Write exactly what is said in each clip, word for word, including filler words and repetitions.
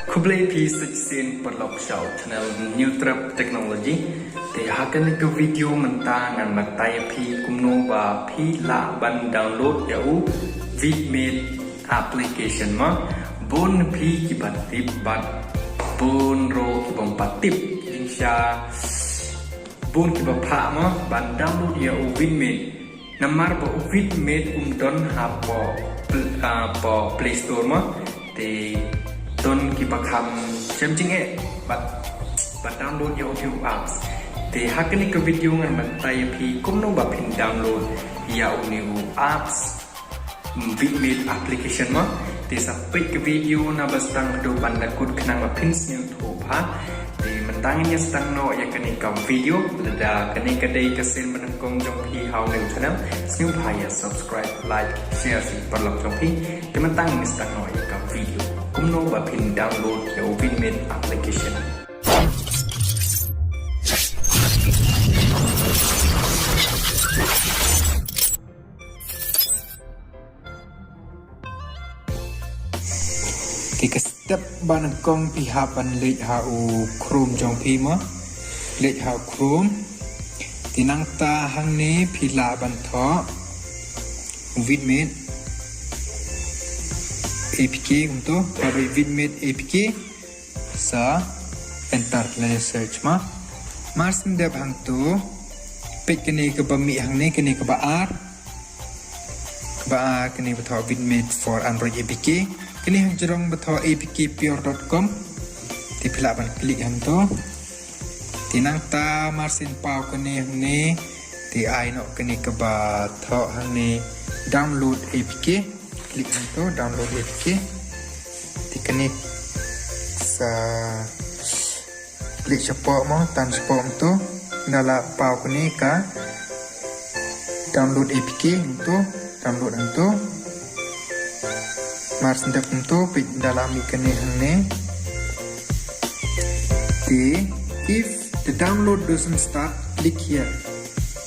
Khublei phi sa shisien paralok sha u channel New Trap Technology. Te ha kane ka video mynta ngan batai ïa phi kumno ba phi lah ban download ïa u Vidmate application mo. Bun phi kiba tip bad bun ruh kibym pat tip. Jingshisha bun kiba phah mo ban download ïa u Vidmate. Namar ba u Vidmate um don hapoh pl-, ah, poh Play Store mo. Te don kiba kham shem jingeh bad, bad download ïa u apps. Te ha kane ka video ngan batai ïa phi kumno ba phin download ïa une u apps, mm, Vidmate application mo. Te sa peit ka video na ba sdang haduh ban da kut khnang ba phin sngewthuh bha. Te mynta ngin ïa sdang noh ïa kane ka video. Lada kane ka dei ka sien ba nyngkong jong phi ha une u channel, sngewbha ïa subscribe, like, share sha ki paralok jong phi. Te mynta ngin ïa sdang noh ïa ka video kumno ba phin download ïa u Vidmate application. Te ka step ba nyngkong phi hap ban leit ha u Chrome jong phi mo. Leit ha u Chrome. Te nangta hangne phi lah ban thoh Vidmate A P K kumto, ba dei Vidmate A P K. Sa enter lane search mo. Mar syn dep hangto, peit kane kaba mih hangne, kane kaba ar. Kaba ar kane ba thoh Vidmate for Android A P K. Kane hajrong ba thoh A P K pure dot com. Te phi lah ban click hangto. Te nangta mar syn paw kane hangne. Te ai noh kane kaba thoh hangne download A P K. Click hangto download A P K. Te kane sa click shapoh mo, tan shapoh hangto. Nda la paw kane ka download A P K hangto, download hangto. Mar syn dep hangto, peit nda la mih kane hangne. Te if the download doesn't start, click here.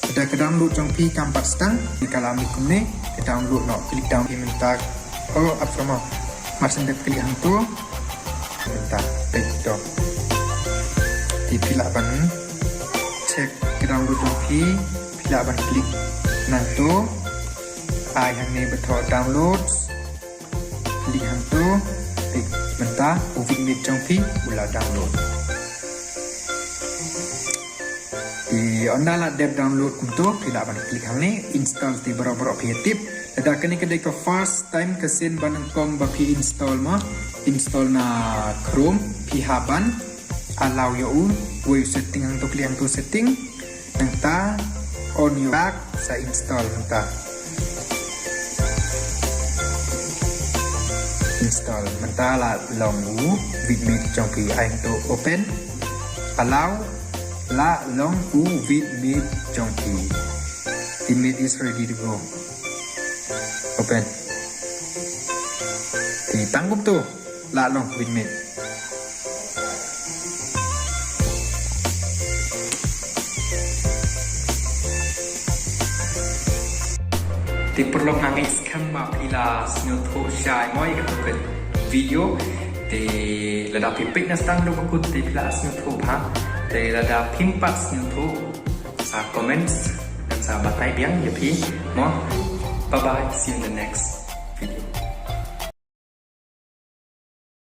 Lada ka download jong phi kam pat sdang, te ka la mih kumne, ka download noh, click down phi mynta. Oh, ap sama. Mar syn dep click hangto. Mynta, peit to. Te phi lah ban check ka download jong phi, phi lah ban click nangto. Ai hangne ba thoh downloads. Click hangto, peit mynta u Vidmate jong phi u la download. Te ynda la dep download kumto, phi lah ban click hangne install. Te baroh baroh phi tip. Lada kane ka dei ka first time, ka sien ba nyngkong ba phi install mo, install na Chrome, phi hap ban allow ïa u, wei u setting hangto, click hangto setting. Nangta on your back, sa install mynta. Install mynta, la long u Vidmate jong phi. Ai hangto open. Allow, la long u Vidmate jong phi. Vidmate is ready to go. Open. Te tang kumto, la long Vidmate. Te paralok, nga ngeit skhem ba phi la sngewthuh shai mo ïa kata ka video. Te lada phi peit na sdang haduh ba kut te phi la sngewthuh bha. Te lada phim pat sngewthuh, sa comment, ngan sa batai biang ïa phi mo. Bye bye, see you in the next